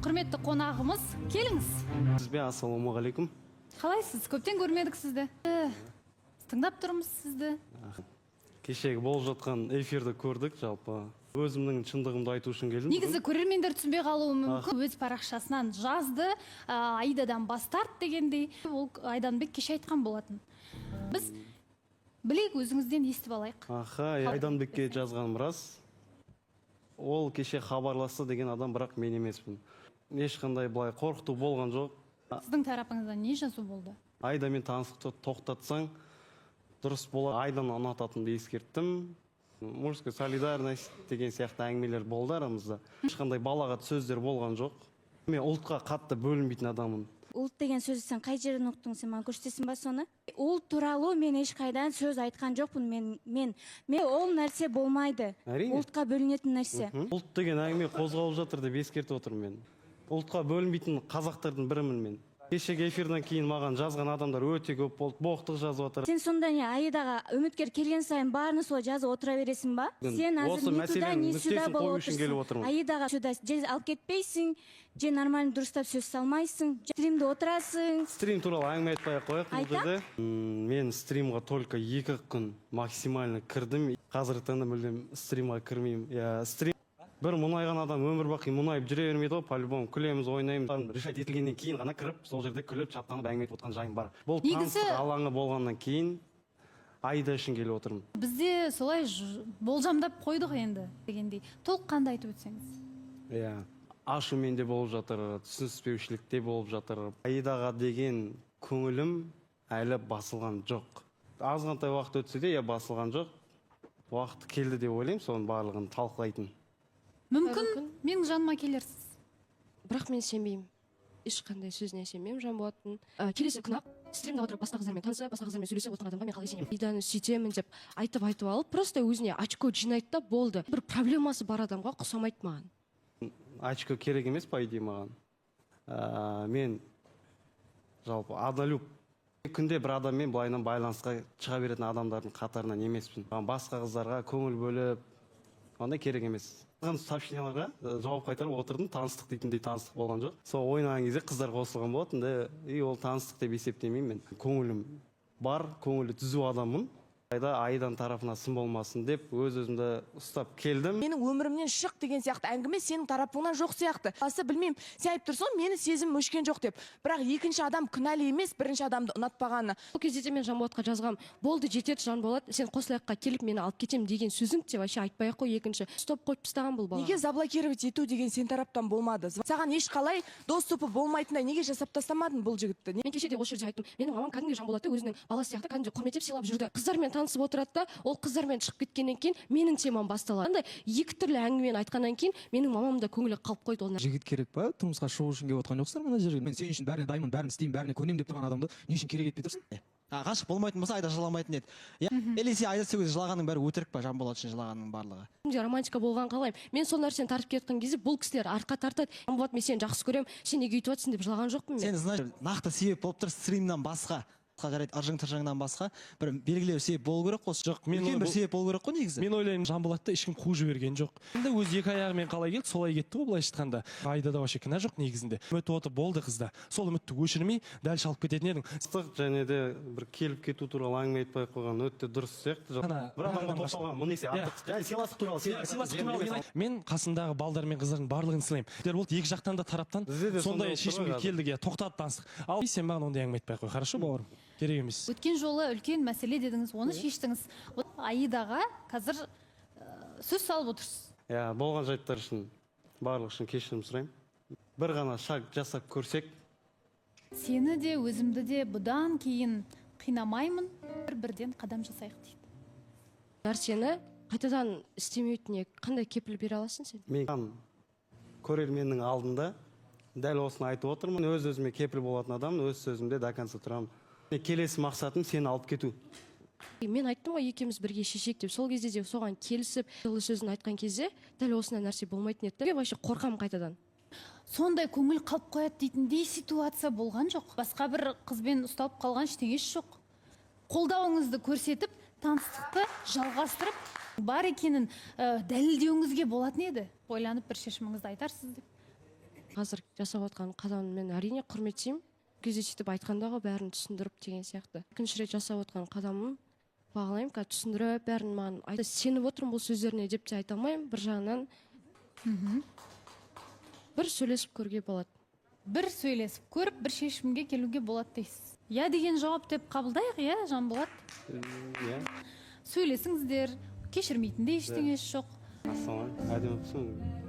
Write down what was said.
Құрметті қонағымыз, келіңіз. Сізбе, ассалаумағалейкум. Қалайсыз? Көптен көрмедік сізді. Тыңдап тұрмыз сізді. Кешегі болып жатқан эфирді көрдік. Жалпы өзімнің шындығымды айту үшін келдім. Негізі көрермендер түсінбей қалуы мүмкін. Өз парақшасынан жазды, Аидадан бас тарт дегендей. Ол Айданбек кеше айтқан болатын. Біз білейік, өзіңізден естіп алайық. Аха, Айданбекке жазғаным рас. Ол кеше хабарласты деген адам, бірақ мен емеспін. Ешқандай былай қорқыту болған жоқ. Сіздің тарапыңыздан не жазу болды? Айдамен таныстықты тоқтатсаң дұрыс болады. Айданы ұнататынымды ескерттім. Мужская солидарность деген сияқты әңгімелер болды арамызда. Ешқандай балағат сөздер болған жоқ. Мен ұлтқа қатты бөлінбейтін адаммын. Ұлт деген сөзді сен қай жерден ұқтың? Сен маған көрсетесің ба соны? Ұлт туралы мен ешқайдан сөз айтқан жоқпын. Мен ол нәрсе болмайды. Әрине. Ұлтқа бөлінетін нәрсе. Ұлт деген әңгіме қозғалып жатыр деп ескертіп отырмын мен. Ұлтқа бөлінбейтін қазақтардың бірімін мен. Кешегі эфирден кейін маған жазған адамдар өте көп болды, боқтық жазып жатыр. Сен сонда не, Аидаға үміткер келген сайын бәрін солай жазып отыра бересің ба? Сен Осы әзір не туда, мәселенің не сюда нүктесін болып қою үшін келіп отырсың. Отырмын. Аидаға сюда же алып кетпейсің, же нормально дұрыстап сөз салмайсың, стримде отырасың. Стрим туралы әңгіме айтпай ақ қояйық бұл Айтам. жерде. Мен стримға только 2 күн максимально кірдім. Қазіргі таңда мүлдем стримға кірмеймін. Иә, стрим, бір мұңайған адам өмір бақи мұңайып жүре бермейді ғой, по-любому күлеміз, ойнаймыз. Решать етілгеннен кейін ғана кіріп, сол жерде күліп, шаттанып, әңгіме айтып отқан жайым бар. Бұл таныстық алаңы болғаннан кейін Аида үшін келіп отырмын. Бізде солай болжамдап қойдық енді дегендей. Толыққанды айтып өтсеңіз. Иә, ашумен де болып жатыр, түсініспеушілік те болып жатыр. Аидаға деген көңілім әлі басылған жоқ. Азғантай уақыт өтсе де, иә, басылған жоқ. Уақыт келді деп ойлаймын соның барлығын талқылайтын. Мүмкін, менің жаныма келерсіз. Бірақ мен сенбеймін, ешқандай сөзіне сенбеймін Жанболаттың. Келесі күні ақ стримде отырып, басқа қыздармен танысып, басқа қыздармен сөйлесіп отырған адамға мен қалай сенемін? Аиданы сөйтемін деп айтып айтып алып, просто өзіне очко жинайды да болды. Бір проблемасы бар адамға ұқсамайды маған. Очко керек емес, по идее, маған. Мен жалпы однолюб, күнде бір адаммен былайынан байланысқа шыға беретін адамдардың қатарынан емеспін. Маған басқа қыздарға көңіл бөліп, ондай керек емес. Сообщенияларға жауап қайтарып отырдым. Таныстық дейтіндей таныстық болған жоқ. Сол ойнаған кезде қыздар қосылған болатын да, и ол таныстық деп есептемеймін. Мен көңілім бар, көңілі түзу адаммын. Айданың тарапына сын болмасын деп өз өзімді ұстап келдім. Менің өмірімнен шық деген сияқты әңгіме сенің тарапыңнан жоқ сияқты. Асы білмеймін, сен айтып тұрсың ғой, мені сезімім өшкен жоқ деп, бірақ екінші адам кінәлі емес бірінші адамды ұнатпағаны. Сол кезде де мен Жанболатқа жазғам: «Болды, жетеді, Жанболат, сен Қосылаяққа келіп, мені алып кетемін деген сөзің де вообще айтпай ақ қой». Екінші стоп қойып тастаған бұл бала. Неге заблокировать ету деген сен тараптан болмады? Саған ешқалай доступы болмайтындай неге жасап тастамадың бұл жігітті? Мен кеше де осы жерде айттым: менің мамам кәдімгідей Жанболатты өзінің баласы сияқты кәдімгідей құрметтеп, сыйлап жүрді. Қыздармен танысып отырады да, ол қыздармен шығып кеткеннен кейін менің темам басталады. Андай екі түрлі әңгімені айтқаннан кейін менің мамам да көңілі қалып қойды ол. Жігіт керек па? Тұрмысқа шығу үшін келіп отқан жоқсыздар мына жерге. Мен сен үшін бәріне дайынмын, бәрін істеймін, бәріне көнемін деп тұрған адамды не үшін керек етпей тұрсың? А, ғашық болмайтын болса, Айда жыламайтын еді, иә? Или сен, Айда, сол кезде жылағанның бәрі өтірік па, Жанболат үшін жылағанның барлығы? Кәдімгідей романтика болған қалаймын. Мен сол нәрсені тартып келе жатқан кезде бұл кісілер артқа тартады. «Жанболат, мен сені жақсы көремін, сен неге өйтіп жатырсың?» деп жылаған жоқпын мен. Сен, значит, нақты себеп болып тұр стримнан басқа. Жарайды, ыржың тыржыңнан басқа бір белгілі бір себеп болу керек қой. Жоқ, мен Үлкен бір себеп болу керек қой негізі. Мен ойлаймын, Жанболатты ешкім қуып жіберген жоқ. Енді өзі екі аяғымен қалай келді, солай кетті ғой. Былайша айтқанда, Айдада вообще кінә жоқ негізінде. Үміт оты болды қызда, сол үмітті өшірмей дәл алып кететін едің. Ыстық және де бір келіп кету туралы әңгіме айтпай ақ қойған өте дұрыс сияқты. Ана, бір адамға тоқталған мың есе артық. Және сыйластық туралы. Иә, сыйластық туралы мен қасымдағы балдар мен қыздардың барлығын сыйлаймын. Болды, екі жақтан да, тараптан Бізде де сондай сондай болып тұр ғой шешімге қазір. келдік, иә, тоқтады таныстық. Ал сен маған ондай әңгіме айтпай ақ қой, хорошо, бауырым, керек емес. Өткен жолы үлкен мәселе дедіңіз, оны шештіңіз. Аидаға қазір сөз салып отырсыз. Иә, болған жайттар үшін, барлық үшін кешірім сұраймын. Бір ғана шаг жасап көрсек. Сені де, өзімді де бұдан кейін қинамаймын, бір бірден қадам жасайық дейді. Нәрсені қайтадан істемейтініне қандай кепіл бере аласың сен? Мен көрерменнің алдында дәл осыны айтып отырмын. Өз өзіме кепіл болатын адаммын, өз сөзімде до конца тұрамын. Келесі мақсатым — сені алып кету. Мен айттым ғой, екеуміз бірге шешейік деп. Сол кезде де соған келісіп, жылы сөзін айтқан кезде дәл осындай нәрсе болмайтын еді да. Мен вообще қорқамын қайтадан. Сондай көңіл қалып қояды дейтіндей ситуация болған жоқ. Басқа бір қызбен ұсталып қалған ештеңесі жоқ. Қолдауыңызды көрсетіп, таныстықты жалғастырып бар екенін дәлелдеуіңізге болатын еді. Ойланып бір шешіміңізді айтарсыз деп. Қазір жасап отқан қадамын мен, әрине, құрметтеймін. Ол кезде сөйтіп айтқанда ғой, бәрін түсіндіріп деген сияқты. Екінші рет жасап отқан қадамын бағалаймын. Қазір түсіндіріп, бәрін маған айтты, сеніп отырмын бұл сөздеріне деп те айта алмаймын. Бір жағынан, бір сөйлесіп көруге болады. Бір сөйлесіп көріп, бір шешімге келуге болады дейсіз. Иә деген жауап деп қабылдайық, иә, Жанболат? Иә. Сөйлесіңіздер, кешірмейтін де ештеңесі жоқ. Ассалаумағалейкум, әдемі болыпсың.